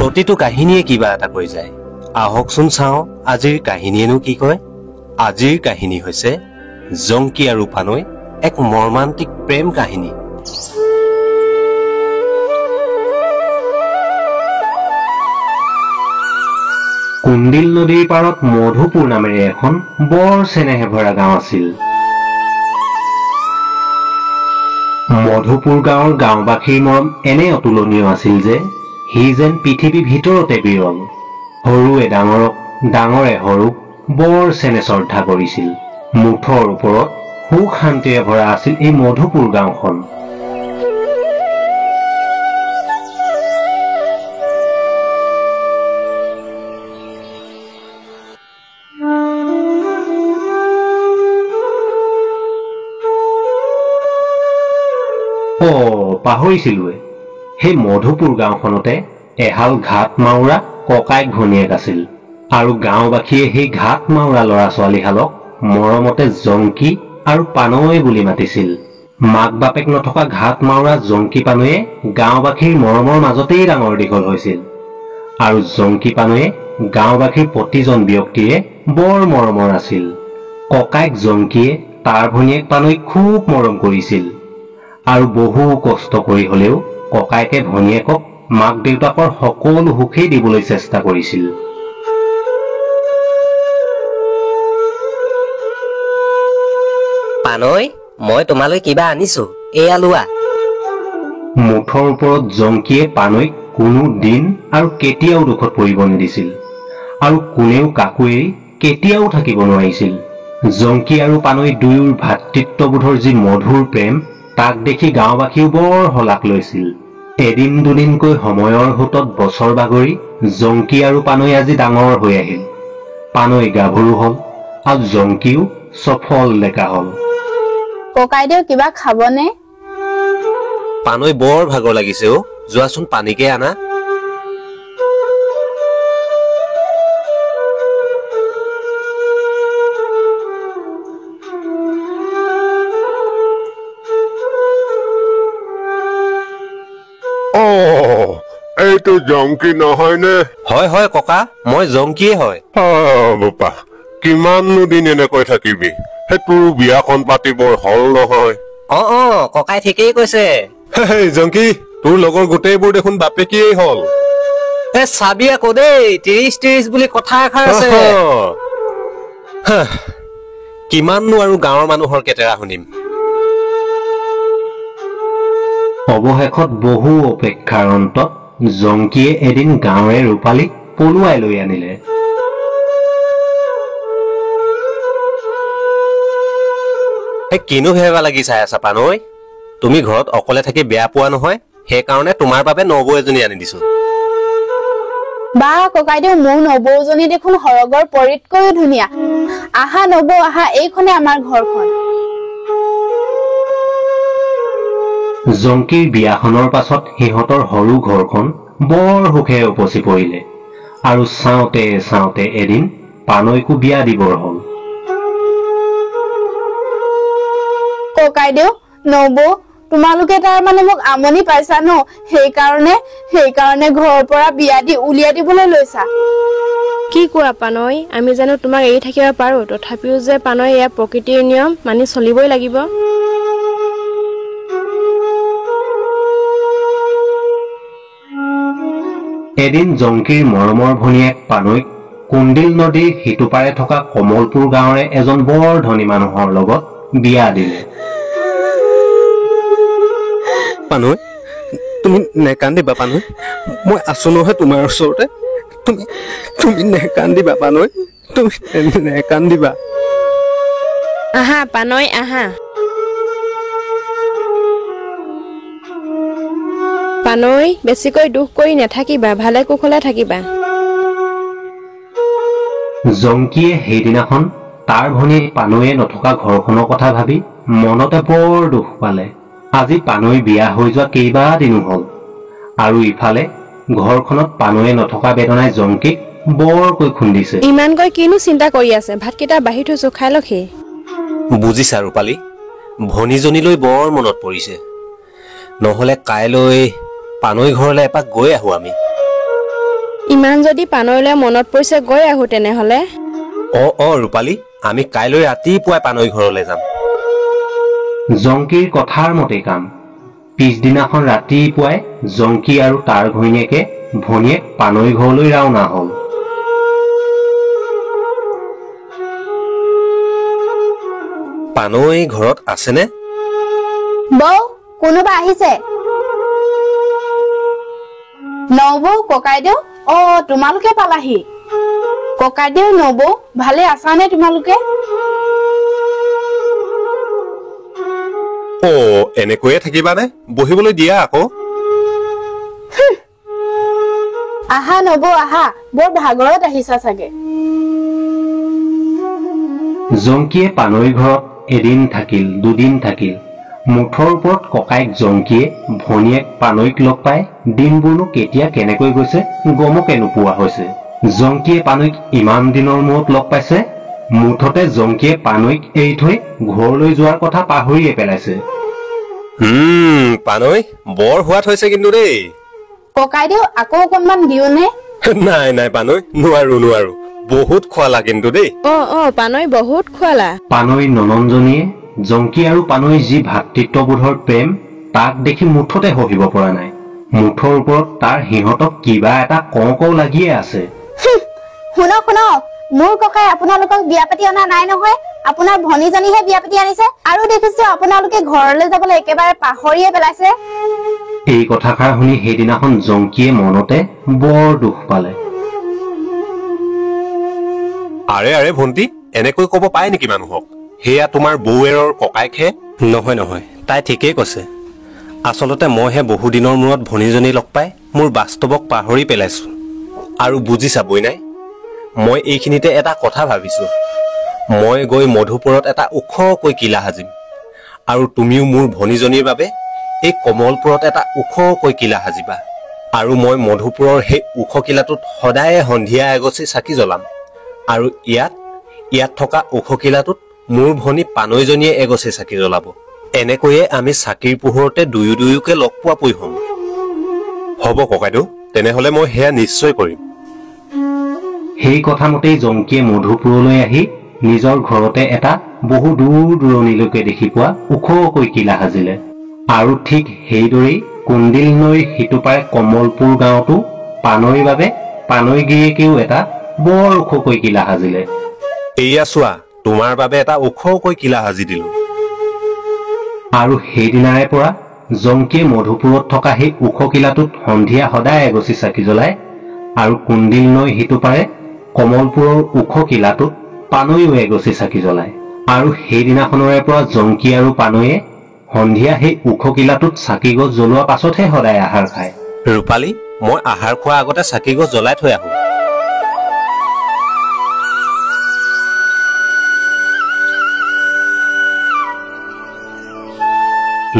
প্ৰতিটো কাহিনীয়ে কিবা এটা কৈ যায়। আহকচোন চাওঁ আজিৰ কাহিনীয়েনো কি কয়। আজিৰ কাহিনী হৈছে জংকী আৰু পানৈ, এক মৰ্মান্তিক প্ৰেম কাহিনী। কুণ্ডিল নদীৰ পাৰত মধুপুৰ নামেৰে এখন বৰ চেনেহে ভৰা গাঁও আছিল। মধুপুৰ গাঁৱৰ গাঁওবাসীৰ মৰম এনে অতুলনীয় আছিল যে সি যেন পৃথিৱীৰ ভিতৰতে বিৰল। সৰুৱে ডাঙৰক, ডাঙৰে সৰুক বৰ চেনে শ্ৰদ্ধা কৰিছিল। মুঠৰ ওপৰত সুখ শান্তিৰে ভৰা আছিল এই মধুপুৰ গাঁওখন। অ, পাহৰিছিলোৱে, সেই মধুপুৰ গাঁওখনতে এহাল ঘাট মাউৰা ককায়েক ভনীয়েক আছিল আৰু গাঁওবাসীয়ে সেই ঘাট মাউৰা ল'ৰা ছোৱালীহালক মৰমতে জংকী আৰু পানৈ বুলি মাতিছিল। মাক বাপেক নথকা ঘাট মাউৰা জংকী পানৈয়ে গাঁওবাসীৰ মৰমৰ মাজতেই ডাঙৰ দীঘল হৈছিল আৰু জংকী পানৈয়ে গাঁওবাসীৰ প্ৰতিজন ব্যক্তিয়ে বৰ মৰমৰ আছিল। ককায়েক জংকীয়ে তাৰ ভনীয়েক পানৈক খুব মৰম কৰিছিল আৰু বহু কষ্ট কৰি হলেও ককায়েকে ভনীয়েকক মাক দেউতাকৰ সকলো সুখেই দিবলৈ চেষ্টা কৰিছিল। পানৈ, মই তোমালৈ কিবা আনিছো, এয়া লোৱা। মুঠৰ ওপৰত জংকীয়ে পানৈক কোনো দিন আৰু কেতিয়াও দুখত পৰিব নিদিছিল আৰু কোনেও কাকো এৰি কেতিয়াও থাকিব নোৱাৰিছিল। জংকী আৰু পানৈ দুয়োৰ ভাতৃত্ববোধৰ যি মধুৰ প্ৰেম, তাক দেখি গাঁওবাসীও বৰ শলাগ লৈছিল। এদিন দুদিনকৈ সময়ৰ সোঁতত বছৰ বাগৰি জংকী আৰু পানৈ আজি ডাঙৰ হৈ আহিল। পানৈ গাভৰু হল আৰু জংকীও চফল ডেকা হল। ককাইদেউ, কিবা খাবনে? পানৈ বৰ ভাগৰ লাগিছে অ, যোৱাচোন পানীকে আনা। এইটো জংকী নহয়নে? হয় হয় ককা, মই জংকীয়ে হয়। বোপা, কিমাননো দিন এনেকৈ থাকিবি? সেই তোৰ বিয়াখন পাতিবৰ হল নহয়। অ অ, ককাই ঠিকেই কৈছে। জংকী, তোৰ লগৰ গোটেইবোৰ দেখোন বাপেকিয়েই হল। এ চাবি আকৌ দেই, 30 30 বুলি কথা এষাৰ আছে। কিমাননো আৰু গাঁৱৰ মানুহৰ কেটেৰা শুনিম। অৱশেষত বহু অপেক্ষাৰ অন্তত জংকীয়ে এদিন গাঁৱৰে ৰূপালীক পলুৱাই লৈ আনিলে। কিনো ভেবা লাগি চাই আছা পানৈ? তুমি ঘৰত অকলে থাকি বেয়া পোৱা নহয়, সেইকাৰণে তোমাৰ বাবে নবৌ এজনী আনি দিছো। বা ককাইদেউ, মোৰ নবৌজনী দেখোন সৰগৰ পৰীতকৈও ধুনীয়া। আহা নবৌ আহা, এইখনে আমাৰ ঘৰখন। জংকীৰ বিয়াখনৰ পাছত সিহঁতৰ সৰু ঘৰখন বৰ সুখে উপচি পৰিলে আৰু চাওঁতে চাওঁতে এদিন পানৈকো বিয়া দিবৰ হল। ককাইদেউ, নবৌ, তোমালোকে তাৰ মানে মোক আমনি পাইছা ন, সেইকাৰণে ঘৰৰ পৰা বিয়া দি উলিয়াই দিবলৈ লৈছা। কি কোৱা পানৈ, আমি জানো তোমাক এৰি থাকিব পাৰো? তথাপিও যে পানৈ, এয়া প্ৰকৃতিৰ নিয়ম মানি চলিবই লাগিব। এদিন জংকীৰ মৰমৰ ভনীয়েক পানৈক কুণ্ডিল নদীৰ সিটো পাৰে থকা কমলপুৰ গাঁৱৰে এজন বৰ ধনী মানুহৰ লগত বিয়া দিলে। পানৈ, তুমি নেকান্দিবা পানৈ, মই আছো নহয় তোমাৰ ওচৰতে। তুমি নেকান্দিবা পানৈ, তুমি নেকান্দিবা। আহা পানৈ আহা। পানৈ, বেছিকৈ দুখ কৰি নাথাকিবা, ভালে কুশলে থাকিবা। জংকীয়ে সেইদিনাখন তাৰ ভনীয়েক পানৈয়ে নথকা ঘৰখনৰ কথা ভাবি মনতে বৰ দুখ পালে। আজি পানৈ বিয়া হৈ যোৱা কেইবাদিনো হ'ল আৰু ইফালে ঘৰখনত পানৈয়ে নথকা বেদনাই জংকীক বৰকৈ খুন্দিছে। ইমানকৈ কিনো চিন্তা কৰি আছে? ভাতকেইটা বাঢ়ি থৈছো, খাই লখি। বুজিছা ৰূপালী, ভনীজনীলৈ বৰ মনত পৰিছে। নহ'লে কাইলৈ পানৈ ঘৰলৈ এপাক গৈ আহো আমি। ইমান যদি পানৈলৈ মনত পৰিছে গৈ আহো তেনেহ'লে। অ অ ৰূপালী, আমি কাইলৈ ৰাতিপুৱাই পানৈ ঘৰলৈ যাম। জংকীৰ কথাৰ মতেই কাম। পিছদিনাখন ৰাতিপুৱাই জংকী আৰু তাৰ ঘৈণীয়েকে ভনীয়েক পানৈ ঘৰলৈ ৰাওনা হ'ল। পানৈ ঘৰত আছেনে? বৌ, কোনোবা আহিছে। নবৌ, ককাইদেউ, অ তোমালোকে পালাহি। ককাইদেউ, নবৌ, ভালে আছানে তোমালোকে? অ এনেকৈয়ে থাকিবানে? বহিবলৈ দিয়া আকৌ। আহা নবৌ আহা, বৰ ভাগৰত আহিছা চাগে। জংকীয়ে পানৈৰ ঘৰত এদিন থাকিল, দুদিন থাকিল। মুঠৰ ওপৰত ককায়েক জংকীয়ে ভনীয়েক পানৈক লগ পাই দিনবোৰনো কেতিয়া কেনেকৈ গৈছে গমকে নোপোৱা হৈছে। জংকীয়ে পানৈক ইমান দিনৰ মূৰত লগ পাইছে, মুঠতে জংকীয়ে পানৈক এৰি থৈ ঘৰলৈ যোৱাৰ কথা পাহৰিয়ে পেলাইছে। পানৈ বৰ সোৱাদ হৈছে কিন্তু দেই। ককাইদেউ আকৌ অকণমান দিওঁনে? নাই নাই পানৈ, নোৱাৰো নোৱাৰো, বহুত খোৱালা কিন্তু দেই। অ অ পানৈ বহুত খোৱালা। পানৈৰ নননজনীয়ে জংকী আৰু পানৈৰ যি ভাতৃত্ববোধৰ প্ৰেম তাক দেখি মুঠতে সহিব পৰা নাই। মুঠৰ ওপৰত তাৰ সিহঁতক কিবা এটা কওঁ কওঁ লাগিয়ে আছে। শুনক শুনক, মোৰ ককাই আপোনালোকক বিয়া পাতি অনা নাই নহয়, আপোনাৰ ভনীজনীহে বিয়া পাতি আনিছে। আৰু দেখিছো আপোনালোকে ঘৰলৈ যাবলৈ একেবাৰে পাহৰিয়ে পেলাইছে। এই কথাষাৰ শুনি সেইদিনাখন জংকীয়ে মনতে বৰ দুখ পালে। আৰে আৰে ভণ্টি, এনেকৈ ক'ব পায় নেকি মানুহক? সেয়া তোমাৰ বৌৱেৰৰ ককায়েকহে। নহয় নহয়, তাই ঠিকেই কৈছে। আচলতে মইহে বহুদিনৰ মূৰত ভনীজনী লগ পাই মোৰ বাস্তৱক পাহৰি পেলাইছো। আৰু বুজিছা বৈনাই, মই এইখিনিতে এটা কথা ভাবিছো। মই গৈ মধুপুৰত এটা ওখকৈ কিলা সাজিম, আৰু তুমিও মোৰ ভনীজনীৰ বাবে এই কমলপুৰত এটা ওখকৈ কিলা সাজিবা। আৰু মই মধুপুৰৰ সেই ওখ কিলাটোত সদায়ে সন্ধিয়া এগছি চাকি জ্বলাম, আৰু ইয়াত থকা ওখ কিলাটোত মোৰ ভনী পানৈজনীয়ে এগছি চাকি জ্বলাব। এনেকৈয়ে আমি চাকিৰ পোহৰতে দুয়ো দুয়োকে লগ পোৱাপৈ হ'ম। হ'ব ককাইদেউ, তেনেহ'লে মই সেয়া নিশ্চয় কৰিম। সেই কথামতেই জংকীয়ে মধুপুৰলৈ আহি নিজৰ ঘৰতে এটা বহু দূৰ দূৰণিলৈকে দেখি পোৱা ওখকৈ কিলা সাজিলে। আৰু ঠিক সেইদৰেই কুন্দিল নৈৰ সিটো পাৰে কমলপুৰ গাঁৱতো পানৈৰ বাবে পানৈ গিৰিয়েকেও এটা বৰ ওখকৈ কিলা সাজিলে। এয়া চোৱা, তোমাৰ বাবে এটা ওখকৈ কিলা সাজি দিলো। আৰু সেইদিনাৰে পৰা জংকীয়ে মধুপুৰত থকা সেই ওখ কিলাটোত সন্ধিয়া সদায় এগছি চাকি জ্বলায়, আৰু কুন্দিল নৈ সিটো পাৰে কমলপুৰৰ ওখ কিলাটোত পানৈও এগছি চাকি জ্বলায়। আৰু সেইদিনাখনৰে পৰা জংকী আৰু পানৈয়ে সন্ধিয়া সেই ওখ কিলাটোত চাকি গছ জ্বলোৱা পাছতহে সদায় আহাৰ খায়। ৰূপালী, মই আহাৰ খোৱাৰ আগতে চাকি গছ জ্বলাই থৈ আহো।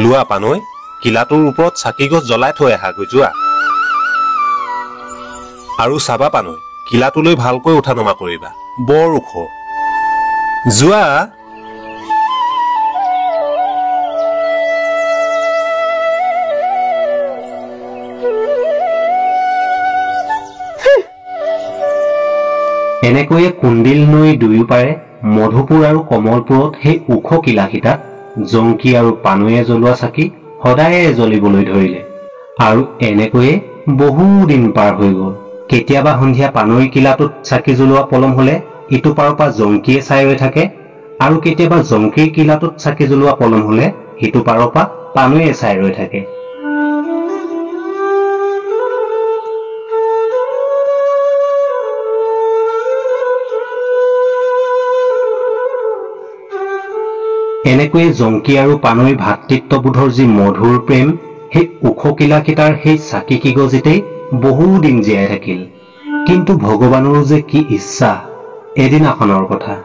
লোৱা পানৈ, কিলাটোৰ ওপৰত চাকি গছ জ্বলাই থৈ আহাগৈ যোৱা। আৰু চাবা পানৈ, কিলাটোলৈ ভালকৈ উঠা নমা কৰিবা, বৰ ওখ। যোৱা। এনেকৈয়ে কুন্দিল নৈৰ দুয়োপাৰে মধুপুৰ আৰু কমলপুৰত সেই ওখ কিলাকেইটাত জংকী আৰু পানৈয়ে জ্বলোৱা চাকি সদায়ে জ্বলিবলৈ ধৰিলে। আৰু এনেকৈয়ে বহুদিন পাৰ হৈ গ'ল। কেতিয়াবা সন্ধিয়া পানৈৰ কিলাটোত চাকি জ্বলোৱা পলম হ'লে ইটো পাৰৰ পৰা জংকীয়ে চাই ৰৈ থাকে, আৰু কেতিয়াবা জংকীৰ কিলাটোত চাকি জ্বলোৱা পলম হ'লে সিটো পাৰৰ পৰা পানৈয়ে চাই ৰৈ থাকে। এনেকৈয়ে জংকী আৰু পানৈৰ ভাতৃত্ববোধৰ যি মধুৰ প্ৰেম, সেই ওখ কিলাকেইটাৰ সেই চাকি কিগজিতেই বহুদিন জীয়াই থাকিল। কিন্তু ভগৱানৰো যে কি ইচ্ছা! এদিনাখনৰ কথা,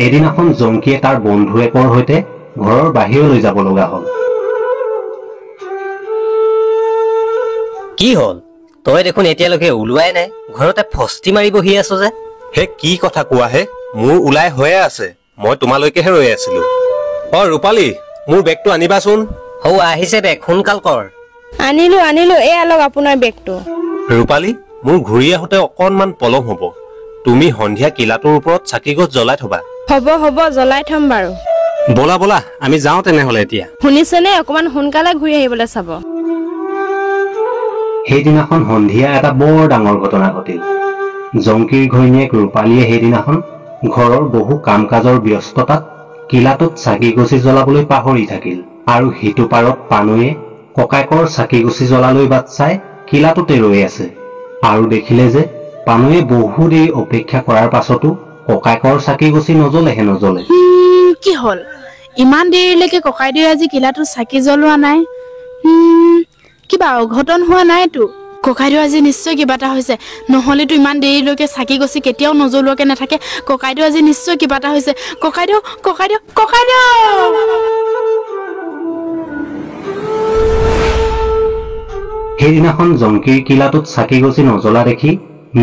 এদিনাখন জংকীয়ে তাৰ বন্ধুৱেকৰ সৈতে ঘৰৰ বাহিৰলৈ যাব লগা হ'ল। কি হ'ল, তই দেখোন এতিয়ালৈকে ওলোৱাই নাই, ঘৰতে ফষ্টি মাৰি বহি আছ যে? হে কি কথা কোৱাহে, মোৰ ওলাই হৈয়ে আছে, মই তোমালৈকেহে ৰৈ আছিলো। অ ৰূপালী, মোৰ বেগটো আনিবাচোন। হৌ আহিছে বেগ, সোনকাল কৰ। আনিলো আনিলো, এয়া লওক আপোনাৰ বেগটো। ৰূপালী, মোৰ ঘূৰি আহোঁতে অকণমান পলম হ'ব। তুমি সন্ধিয়া কিলাটোৰ ওপৰত চাকি গছ জ্বলাই থবা। হ'ব হ'ব, জ্বলাই থম বাৰু। ব'লা ব'লা, আমি যাওঁ তেনেহ'লে এতিয়া। শুনিছেনে, অকণমান সোনকালে ঘূৰি আহিবলৈ চাব। সেইদিনাখন সন্ধিয়া এটা বৰ ডাঙৰ ঘটনা ঘটিল। জংকীৰ ঘৈণীয়েক ৰূপালীয়ে সেইদিনাখন ঘৰৰ বহু কাম কাজৰ ব্যস্ততাত কিলাটোত চাকি গছি জ্বলাবলৈ পাহৰি থাকিল। আৰু সিটো পাৰত পানৈয়ে ককায়েকৰ চাকি গছি জ্বলালৈ বাট চাই কিলাটোতে ৰৈ আছে আৰু দেখিলে যে পানৈয়ে বহু দেৰি অপেক্ষা কৰাৰ পাছতো ককায়েকৰ চাকি গছি নজ্বলেহে নজ্বলে। কি হ'ল, ইমান দেৰিলৈকে ককাইদেউ আজি কিলাটোত চাকি জ্বলোৱা নাই? কিবা অঘটন হোৱা নাইতো? ককাইদেউ আজি নিশ্চয় কিবা এটা হৈছে, নহ'লেতো ইমান দেৰিলৈকে চাকি গছি কেতিয়াও নজ্বলোৱাকে নাথাকে। ককাইদেউ আজি নিশ্চয় কিবা এটা হৈছে। ককাইদেউ, ককাইদেউ, ককাইদেউ! সেইদিনাখন জংকীৰ কিলাটোত চাকি গছি নজ্বলা দেখি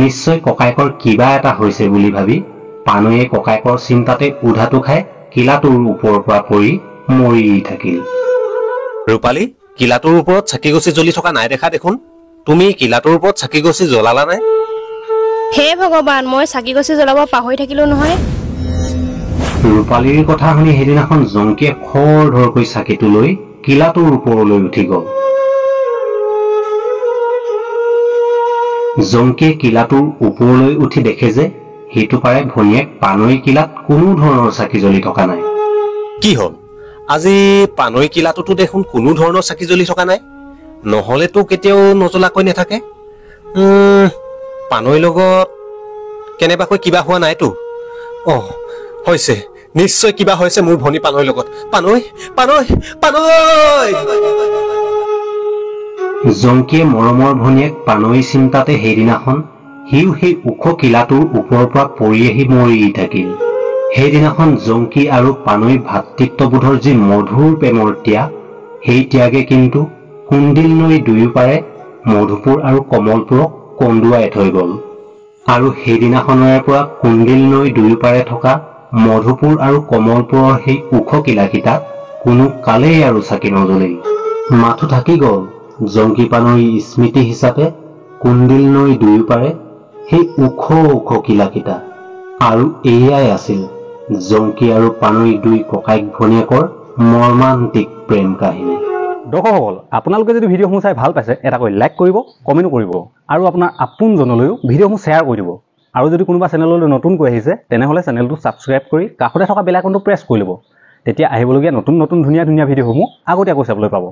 নিশ্চয় ককায়েকৰ কিবা এটা হৈছে বুলি ভাবি পানৈয়ে ককায়েকৰ চিন্তাতে উধাটো খাই কিলাটোৰ ওপৰৰ পৰা পৰি মৰি থাকিল। ৰূপালী, কিলাটোৰ ওপৰত চাকি গছি জ্বলি থকা নাই দেখা দেখোন। তুমি কিলাটোৰ ওপৰত চাকি গছি জ্বলালা নাই? হে ভগৱান, মই চাকি গছি জ্বলাব পাহৰি থাকিলো নহয়। ৰূপালীৰ কথা শুনি সেইদিনাখন জংকীয়ে খৰ ধৰকৈ চাকিটো লৈ কিলাটোৰ ওপৰলৈ উঠি গ'ল। জংকীয়ে কিলাটোৰ ওপৰলৈ উঠি দেখে যে সিটো পাৰে ভনীয়েক পানৈৰ কিলাত কোনো ধৰণৰ চাকি জ্বলি থকা নাই। কি হ'ল, আজি পানৈ কিলাটোতো দেখোন কোনো ধৰণৰ চাকি জ্বলি থকা নাই, নহ'লেতো কেতিয়াও নজ্বলাকৈ নাথাকে। পানৈৰ লগত কেনেবাকৈ কিবা হোৱা নাইতো? অ' হৈছে, নিশ্চয় কিবা হৈছে মোৰ ভনী পানৈৰ লগত। পানৈ, পানৈ, পানৈ! জংকীয়ে মৰমৰ ভনীয়েক পানৈৰ চিন্তাতে সেইদিনাখন সিও সেই ওখ কিলাটোৰ ওপৰৰ পৰা পৰি আহি মৰি থাকিল। সেইদিনাখন জংকী আৰু পানৈৰ ভাতৃত্ববোধৰ যি মধুৰ প্ৰেমৰ ত্যাগ, সেই ত্যাগে কিন্তু কুণ্ডিল নৈৰ দুয়োপাৰে মধুপুৰ আৰু কমলপুৰক কন্দুৱাই থৈ গ'ল। আৰু সেইদিনাখনৰে পৰা কুণ্ডিল নৈৰ দুয়োপাৰে থকা মধুপুৰ আৰু কমলপুৰৰ সেই ওখ কিলাকেইটাত কোনো কালেই আৰু চাকি নজ্বলিল। মাথো থাকি গ'ল জংকী পানৈৰ স্মৃতি হিচাপে কুণ্ডিল নৈৰ দুয়োপাৰে সেই ওখ ওখ কিলাকেইটা। আৰু এয়াই আছিল জংকী আৰু পানৈৰ দুই ককায়েক ভনীয়েকৰ মৰ্মান্তিক প্ৰেম কাহিনী। দৰ্শকসকল, আপোনালোকে যদি ভিডিঅ'সমূহ চাই ভাল পাইছে এটাকৈ লাইক কৰিব, কমেণ্টো কৰিব আৰু আপোনাৰ আপোনজনলৈও ভিডিঅ'সমূহ শ্বেয়াৰ কৰি দিব। আৰু যদি কোনোবা চেনেললৈ নতুনকৈ আহিছে তেনেহ'লে চেনেলটো ছাবস্ক্ৰাইব কৰি কাষতে থকা বেল আইকনটো প্ৰেছ কৰি ল'ব। তেতিয়া আহিবলগীয়া নতুন নতুন ধুনীয়া ধুনীয়া ভিডিঅ'সমূহ আগতীয়াকৈ চাবলৈ পাব।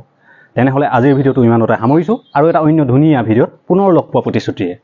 তেনেহ'লে আজিৰ ভিডিঅ'টো ইমানতে সামৰিছোঁ আৰু এটা অন্য ধুনীয়া ভিডিঅ'ত পুনৰ লগ পোৱা প্ৰতিশ্ৰুতিৰে।